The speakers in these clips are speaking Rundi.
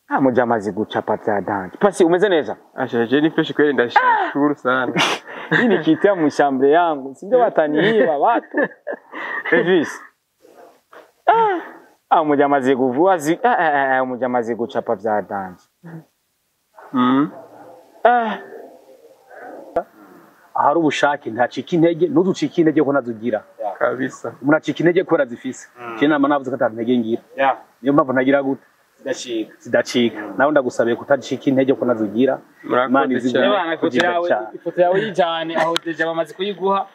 Mujama azi gucapa vya danger. Pasi, umeze neza? Asha, je ni fresh kweli, ndashukuru sana. Hii nikiitia mu chambre yangu, si ndio wataniiba watu. Elvis. Mujama azi kuvua zi mujama azi gucapa vya danger. Ahari ubushake ntacika intege, ntuducike intege ko nazugira. Kabisa. Umuntu acika intege kubera zifise. Je nama navuze ko ata ntege ngira. Niyo mpamvu ntagira gute? Zidacika. Zidacika. Nawe ndagusabiye kutacika intege ko nazugira. Murakoze cyane. Ebana, ifoto yawe yijane aho déjà bamaze kuyiguha.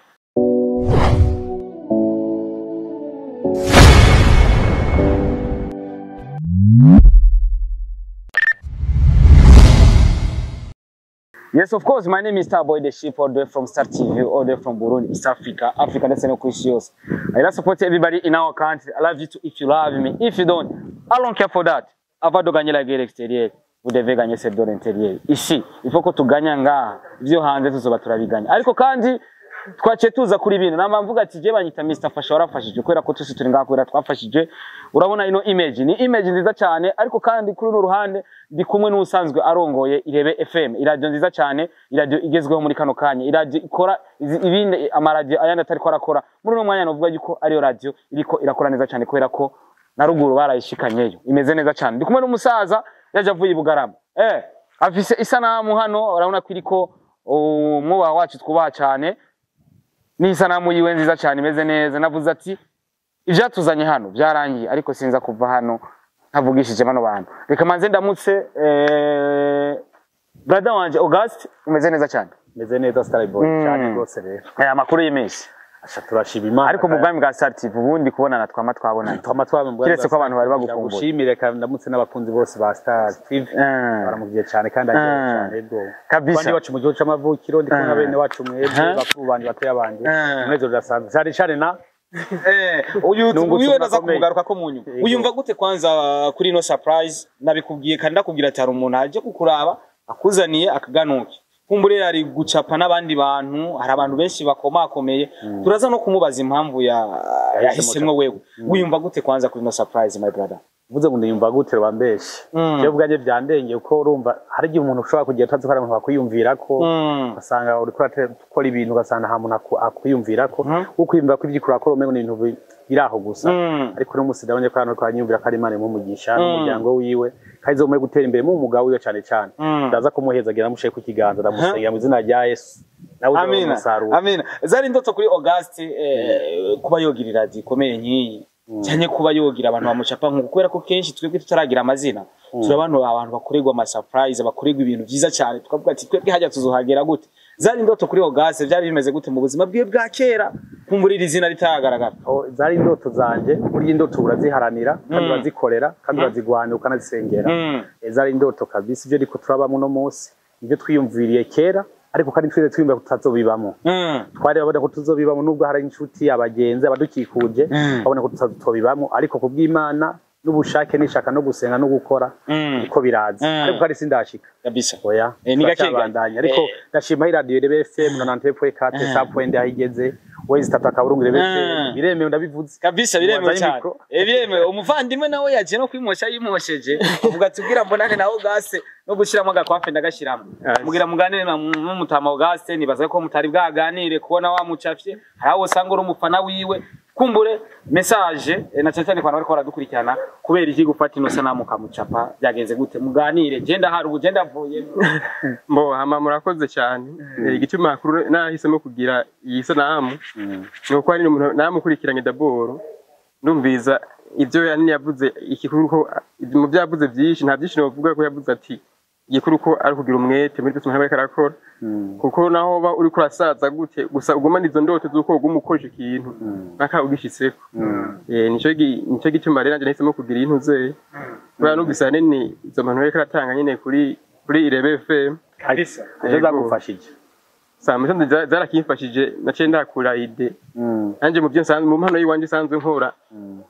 Yes, of course, my name is Starboy the Sheep, all the way from Star TV, all the way from Burundi, East Africa, Africa, that's no questions. I love support everybody in our country. I love you too if you love me. If you don't, I don't care for that. Avant de gagner la guerre extérieure, vous devez gagner cette guerre intérieure. Ici, il faut que tuganya ngaha, ivyo hanze tuzoba turabiganya. Ariko kandi twaciye tuza kuri bino. Namba mvuga ati je banyita Mr. Fasha, warafashije kubera ko twese turi ngaha kubera twafashije. Urabona ino image ni image nziza cyane, ariko kandi kuri runo ruhande ndi kumwe n'usanzwe arongoye Irebe FM, iradio nziza cyane, iradio igezweho muri kano kanya, iradio ikora ibindi amaradio ayandi atari ko arakora. Muri uno mwanya novuga yuko ariyo radio iriko irakora neza cyane kubera ko na ruguru barayishikanyeyo, imeze neza cyane. Ndi kumwe n'umusaza yaje avuye i Bugarama. Afise isanamu hano, urabona ko iriko umwubaha wacu twubaha cyane. Ni isanamu yiwe nziza cyane imeze neza. Navuze ati ivyatuzanye hano byarangiye, ariko sinza kuva hano ntavugishije bano bantu. Reka manze ndamutse brother wanje August, umeze neza cyane? Meze neza Starboy, cyane rwose rero. Amakuru y'iminsi. Asha, turashima Imana. Ariko mu bwami bwa Star TV ubundi kubonana twama twabonana. Twama twabonana. Kiretse ko abantu bari bagukumbuye. Ndagushimire kandi ndamutse n'abakunzi bose ba Star TV. Baramugiye cyane kandi aryohewe cyane rwo. Kabisa. Bandi bacu mu gihugu c'amavukiro, ndi kumwe na bene wacu mwebwe, bakuru banje, batoya banje. Umunezero udasanzwe. Cyane cyane na Uyu Nungutse uyu naza umuntu akomeye. kumugaruka ko munyu. Uyumva gute kwanza kuri ino surprise? Nabikubwiye kandi ndakubwira ati hari umuntu aje kukuraba akuzaniye akaganuke. Kumbure ari gucapa n'abandi bantu, hari abantu benshi bakomakomeye. Turaza no kumubaza impamvu yahisemwo wewe. Wiyumva gute kwanza kuri ino surprise, my brother? Uvuze ngo ndiyumva gute, rwambeshe. Jewe ubwanjye vyandengeye, kuko urumva hari igihe umuntu ushobora kugira utazi ko hari umuntu akwiyumvira ko, ugasanga uriko urakora ibintu ugasanga nta muntu akwiyumvira ko, ukwiyumvira ko ivyo urakora umengo ni ibintu biri aho gusa. Ariko uno musi ndabonye ko hano ko anyumvira ko ari Imana imumugisha n'umuryango wiwe, kandi izomuhe gutera imbere mu mwuga wiwe cyane cyane. Ndaza kumuhezagira, ndamushyire ku kiganza, ndamusengera mu izina rya Yesu. Nawe uzabona Amina. umusaruro. Amina. Zari ndoto kuri August kuba yogira iradiyo ikomeye nk'iyi, cyane kuba yogira abantu bamucapa nkuko, kubera ko kenshi twebwe tutaragira amazina, turi abantu bakorerwa ama surprise, bakorerwa ibintu byiza cyane, tukavuga ati twebwe hajya tuzohagera gute? Zari ndoto kuri August, byari bimeze gute mu buzima bwiwe bwa kera kumbura iri zina ritagaragara? Oh, zari indoto zanje. Burya indoto uraziharanira kandi urazikorera kandi urazigwanira ukanazisengera. Zari indoto kabisa. Ibyo ariko turabamo uno munsi nibyo twiyumviriye kera, ariko kandi twese twiyumvira ko tutazobibamo. Twari babona ko tuzobibamo, nubwo hari inshuti, abagenzi, abadukikuje babona ko tutazobibamo, ariko kubw'Imana n'ubushake n'ishaka no gusenga no gukora niko biraza. Ariko kandi sindashika. Kabisa. Oya, Ni gake turacyabandanya. Ariko ndashima iradiyo Irebe FM 91.4 sa point aho igeze, wezi tatu akaburungu Irebe FM, biremewe ndabivuze. Kabisa, biremewe Wazanye cyane. mikro. Biremewe. Umuvandimwe nawe yagiye no kwimosha, yimosheje avuga ati ubwira mbonane na Auguste, no gushiramo agakwafe ndagashiramo. Mugira muganire n'umutama Auguste, nibaza ko mutari bwaganire kubona wamucafye, hari aho usanga uri umufana wiwe. Kumbure message na cyane cyane ku bantu bariko baradukurikirana, kubera iki gufata ino sanamu kamucapa byagenze gute? Muganire, je ndahari ubu, je ndavuye. Mbo hama murakoze cyane. Igituma kuru nahisemo kugira iyi sanamu ni uko hari umuntu namukurikiranye d'abord, ndumviza ibyo yanini yavuze. Igikuru ko mu byo yavuze byinshi, nta byinshi novuga, ko yavuze ati igikuru ko ari kugira umwete muri byose umuntu aba ariko arakora, kuko naho uba uriko urasaza gute, gusa ugumana izo ndoto z'uko uguma ukoresha ikintu mpaka ugishitseko. Nico gituma rero nanje nahisemo kugira iyi ntuzeye, kubera numvise ahanini izo mpanuro yariko aratanga nyene kuri Irebe FM. Kabisa. Ivyo zagufashije? Saa musanze zarakimfashije, naciye ndakura idée nanje mu byo nsanzwe, mu mpano y'iwanje isanzwe nkora,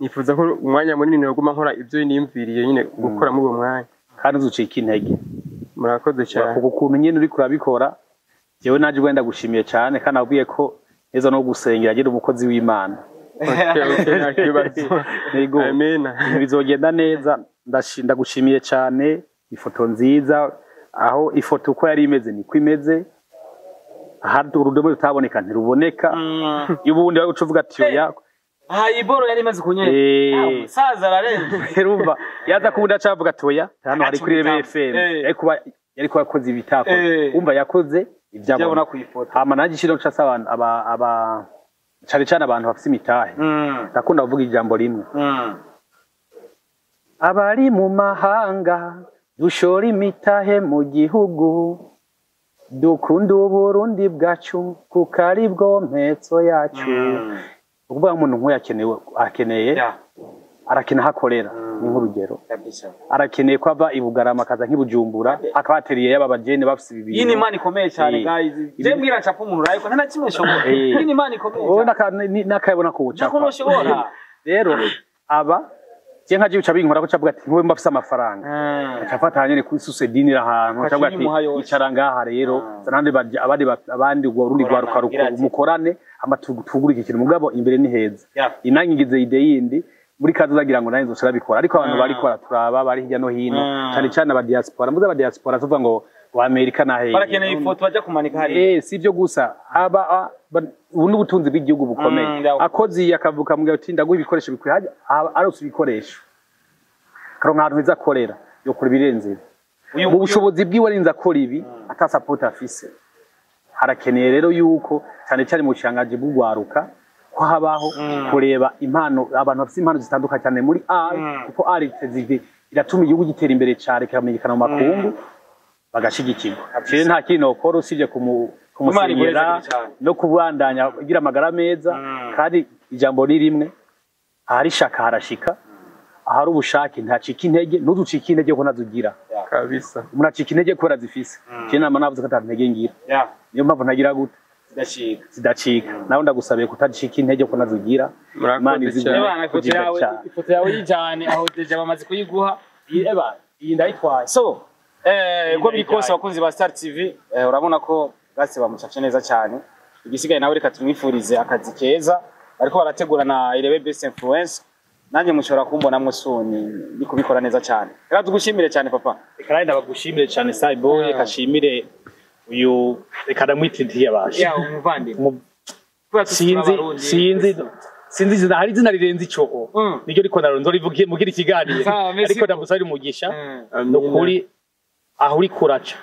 nifuza ko umwanya munini noguma nkora ibyo niyumviriye nyine gukora muri uwo mwanya. Kandi uzucika intege. Murakoze cyane. Kuko ukuntu nyine uriko urabikora, jewe naje wenda gushimiye cyane, kandi nabwiye ko neza no gusengera agira umukozi w'Imana. Okay, nta kibazo. Yego. Amena. Ibintu bizogenda neza. Ndagushimiye cyane. Ifoto nziza, aho ifoto uko yari imeze niko imeze, ahari urudome rutaboneka ntiruboneka. Iyo ubundi wari guca uvuga ati oya. Aha iboro yari imaze kunyerera. Umusaza ararenze. Urumva yaza kubundi aca avuga ati oya, hano hari kuri Rebe FM. Yari kuba yakoze ibitakoze. Umva, yakoze ibyabona ibyabona ku ifoto. Hama nanjye ishiro nca nsaba abantu aba cane cane abantu bafise imitahe, ndakunda kuvuga ijambo rimwe: abari mu mahanga dushora imitahe mu gihugu, dukunda Uburundi bwacu kuko ari bwo mpetso yacu. Ukuvuga umuntu nk'uyu akenewe, akeneye arakena aho akorera, ni nk'urugero. Arakeneye ko ava i Bugarama akaza nk'i Bujumbura, akabateriye yaba abajene bafise ibi Iyi ni bintu. imana ikomeye cyane. Guys, je mbwira ncapa umuntu ariko nta na kimwe nshobora. Iyi ni imana ikomeye Wowe cyane. Nakayibona ko ucapa. Nako ntushobora. Rero aba je nka je uca binkora ko cavuga ati nkuwe mbafise amafaranga, acafata nyene kuri susedini ahantu, Ukaca acavuga ati uyimuha yose. icara ngaha rero, zana abandi abandi urwo rundi Mukorana, rwaruka agira ati. mukorane ama tugure iki kintu, mugabo imbere ni heza. Inangigize idée yindi muri kaza zagira ngo nanjye nzoca bikora, ariko abantu bariko baraturaba bari hirya no hino, cyane cyane aba diaspora, mvuze aba diaspora tuvuga ngo wa Amerika na hehe. Barakeneye ifoto bajya kumanika hariya. Eh, si ibyo gusa, aba ubu n'ubutunzi bw'igihugu bukomeye. Akoze iyi akavuka mu ati ndaguha ibikoresho bikwiye, arose ibikoresho karonka ahantu heza akorera, yokora ibirenze ibi. Uyu Mu bushobozi bwiwe arinze akora ibi ata support afise. Harakeneye rero yuko cyane cyane mu bushikiranganji bw'ugwaruka ko habaho kureba impano, abantu bafise impano zitandukanye cyane muri art, kuko art iratuma igihugu gitera imbere cyane, kikamenyekana mu makungu, bagashigikirwa. Rero nta kintu nokora usibye Imana kumusenyera iguhezagire cyane. no kubandanya agira amagara meza. Kandi ijambo ni rimwe: ahari ishaka harashika, ahari ubushake ntacika intege. Ntuzucike intege ko ntazugira. Umuntu acika intege kubera zifise. Je nama navuze ko ata ntege ngira, niyo mpamvu ntagira gute. Zidacika. Zidacika. Nawe ndagusabiye kutacika intege ko nazugira. Murakoze Imana izi cyane. Ebana, ifoto kugira yawe cyane. Ifoto yawe yijane aho, déjà bamaze kuyiguha iyi. Eba, iyi ndayitwaye. So uko biri kose, abakunzi ba Star TV, urabona ko base bamucafye neza cyane. Igisigaye nawe reka tumwifurize akazi keza bariko barategura na Irebe Best Influence. Nanjye mushobora kumbonamwo soon ndi kubikora neza cyane. Reka tugushimire cyane, papa. Reka nanjye ndabagushimire cyane, Cyboy. Reka nshimire uyu, reka ndamwite ntiyabasha. Ya umuvandimwe. Kubera turi Sinzi. Abarundi. Sinzi izina, hari izina rirenze ico, niryo riko ndaronzo rivugiye mugira ikiganiro. Sawa, merci. Ariko ndagusabira umugisha. Amina. Nukuri aho uri kuraca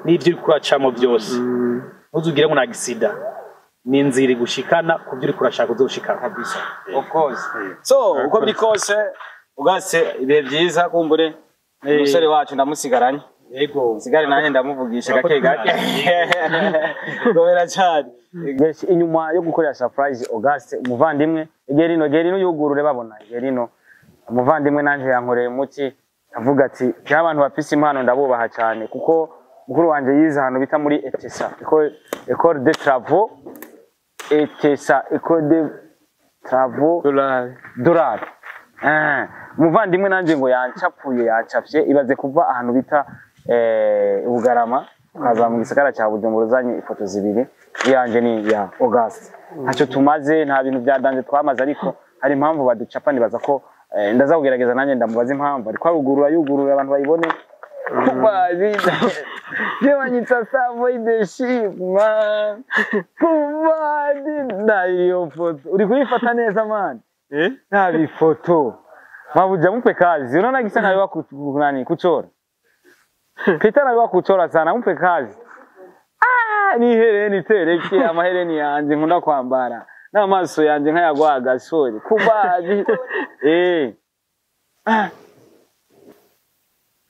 n'ibyo uri kuracamo byose, ntuzugire ngo nagisida, ni inzira igushikana ku byo uri kurashaka uzoshikana. Kabisa, of course. So uko biri kose, ugase ibihe byiza. Kumbure umusore wacu ndamusigaranye. Yego. Sigare nanjye ndamuvugisha gake gake. Gobera cyane. Inyuma yo gukorera surprise Auguste umuvandimwe, Gerino, Gerino yugurure babona Gerino umuvandimwe, nanje yankoreye umuti, avuga ati bya abantu bafise impano ndabubaha cyane, kuko mukuru wanje yize ahantu bita muri ETSA, École de Travaux ETSA, École de Travaux Dolari. Dorari. Umuvandimwe nanjye ngo yancapuye, yancapye. Ibaze kuva ahantu bita Bugarama ukaza mu gisagara cya Bujumbura uzanye ifoto zibiri, iyanjye ni iya Auguste. Ntacyo tumaze, nta bintu bya danger twamaze, ariko hari impamvu baducapa. Nibaza ko ndaza kugerageza nanjye ndamubaza impamvu, ariko arugurura, yugurura abantu bayibone. Kubazi je banyita Savoy the Ship man. Kubazi na iyo foto uri kuyifata neza man. Eh? Nta ifoto mabuja, mpe kazi. Unaona gisa nawe nani kuchora, Peter nawe kuchora sana, mpe kazi. Ah, ni hereni tereke amahereni yanje nkunda kwambara n'amaso yanje nkayagwa gasore kubazi. Ah,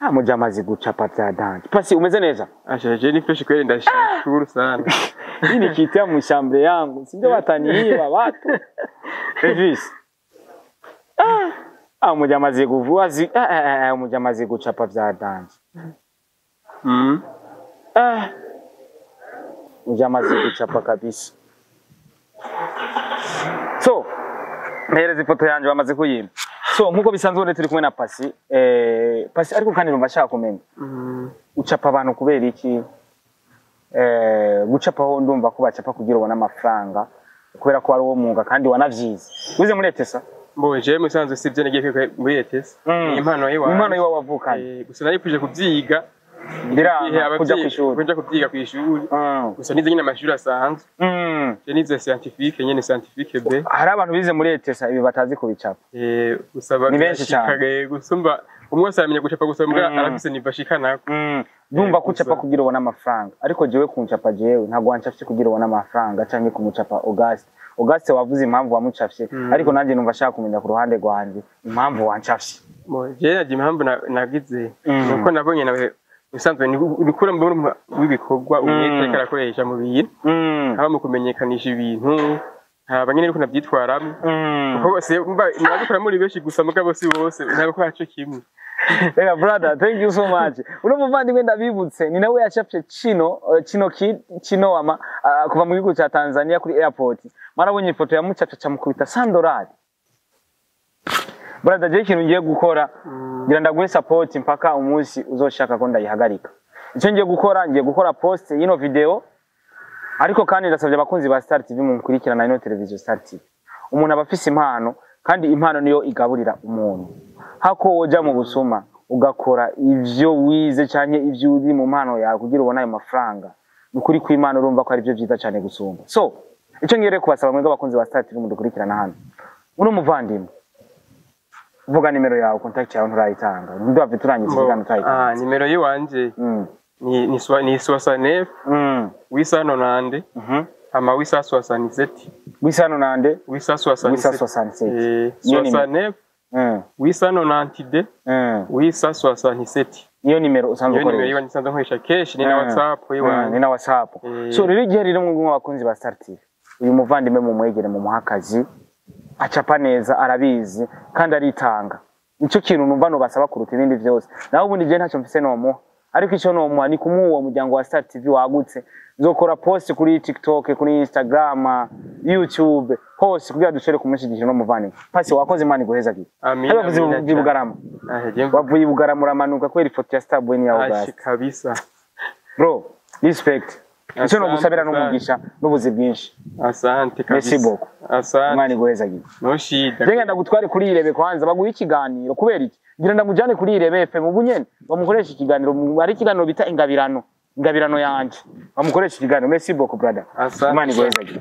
ah, muja amaze gucapa vya danger. Pasi, umeze neza? Asha, je ni fresh kweli, ndashukuru sana. Hii nikitia mshambre yangu sindio wataniiba watu. Elvis. Ah, ah, muja amaze kuvua zi ah, ah, ah, muja amaze gucapa vya danger. Ah, muja amaze gucapa kabisa. So mpereza ifoto yanje bamaze kuyimpa. So nkuko bisanzwe rero turi kumwe na Pasi. Pasi, ariko kandi numva ashaka kumenya ucapa abantu kubera iki? Gucapa ho ndumva ko bacapa kugira ubone amafaranga, kubera ko ari uwo mwuga kandi wanavyize, wize muri ETSA. Mbo jewe musanzwe sivyo nagiye kwiga muri ETS. Ni impano yiwanje. Impano yiwawe wavukanye. Gusa narifuje kuvyiga. Biranga Igihe kuja abavyeyi- kw'ishuri. Kuja kuvyiga kw'ishuri. Gusa nize nyine amashuri asanzwe. Je nize scientifique nyene, scientifique B. Hari abantu bize muri ETSA ibi batazi kubicapa. Gusa Ni benshi birashika, cane. Gusumba umwe wese aramenya gucapa, gusa mbwa arafise niveau ashikanako. Ndumva ko ucapa Gusa. kugira ubone amafaranga, ariko jewe kuncapa, jewe ntabwo wancafye kugira ubone amafaranga canke kumucapa Auguste. Auguste, wavuze impamvu wamucafye, ariko nanjye numva ashaka kumenya ku ruhande rwanje impamvu wancafye. Mo je naje impamvu nagize nuko nabonye nawe usanzwe nikura mbona w'ibikorwa umwete ariko arakoresha mu bintu, haba mu kumenyekanisha ibintu, haba nyene ariko navyitwaramo, kuko bose mba nabikora muri benshi, gusa mugabo si bose ntabwo haco kimwe. Reka brother, thank you so much. Uno muvandimwe ndabibutse ni nawe yacafye Chino, Chino Kid, Chino wama kuva mu gihugu ca Tanzania kuri airport. Marabonye ifoto yamucafye camukubita $100. Brother, je ikintu ngiye gukora, ngira ndaguhe support mpaka umunsi uzoshaka ko ndayihagarika. Icyo ngiye gukora, ngiye gukora post y'ino video, ariko kandi ndasabye abakunzi ba Star TV mumukurikirana ino television Star TV. Umuntu aba afise impano, kandi impano niyo igaburira umuntu. Hako woja mu busuma ugakora ivyo wize canke ivyo uri mu mpano yawe kugira ubone ayo mafaranga, ni ukuri kw'Imana urumva ko ari byo vyiza cane gusumba. So icyo ngiye rero kubasaba mwebwe abakunzi ba Star TV mudukurikirana hano, uno muvandimwe, vuga nimero yawe, contact yawe nturayitanga, ndumva turangiza ikiganiro turayitanga. Ah, nimero yiwanje ni 69 890 hama 867. 890. 867. 867. Eh, Niyo nimero. 69 892 867. Niyo nimero usanzwe Niyo nimero ukoresha. yiwanje nsanzwe nkoresha kenshi, ni na WhatsApp Ni yiwanje. na WhatsApp. So rero igihe rero mwebwe abakunzi ba Star TV, uyu muvandimwe mumwegere, mumuhe akazi, acapa neza, arabizi kandi aritanga. Nicyo kintu numva nobasaba kuruta ibindi vyose. Naho ubundi je ntacyo mfise nomuha, ariko icyo nomuha ni kumuha uwo muryango wa Star TV wagutse. Nzokora post kuri TikTok, kuri Instagram, YouTube hose kugira dushobore kumushyigikira no muvandimwe. Pasi wakoze, Imana iguhezagire. Amina. Bavuze Amina i Bugarama. Ah, je Wavuye i Bugarama uramanuka kubera ifoto ya Starboy ni yawe. Ashi Auguste kabisa. Bro, respect. Icyo Asante nogusabira sana. n'umugisha n'ubuzi bwinshi. Asante kabisa. Merci beaucoup. Asante. Imana iguhezagire. No shida. Jenga ndagutware kuri Irebe kwanza baguhe ikiganiro. Kubera iki? Ngira ndamujane kuri Irebe FM ubu nyene bamukoresha ikiganiro, ari ikiganiro bita ingabirano, ingabirano yanje, bamukoresha ikiganiro. Merci beaucoup brother. Asante. Imana iguhezagire.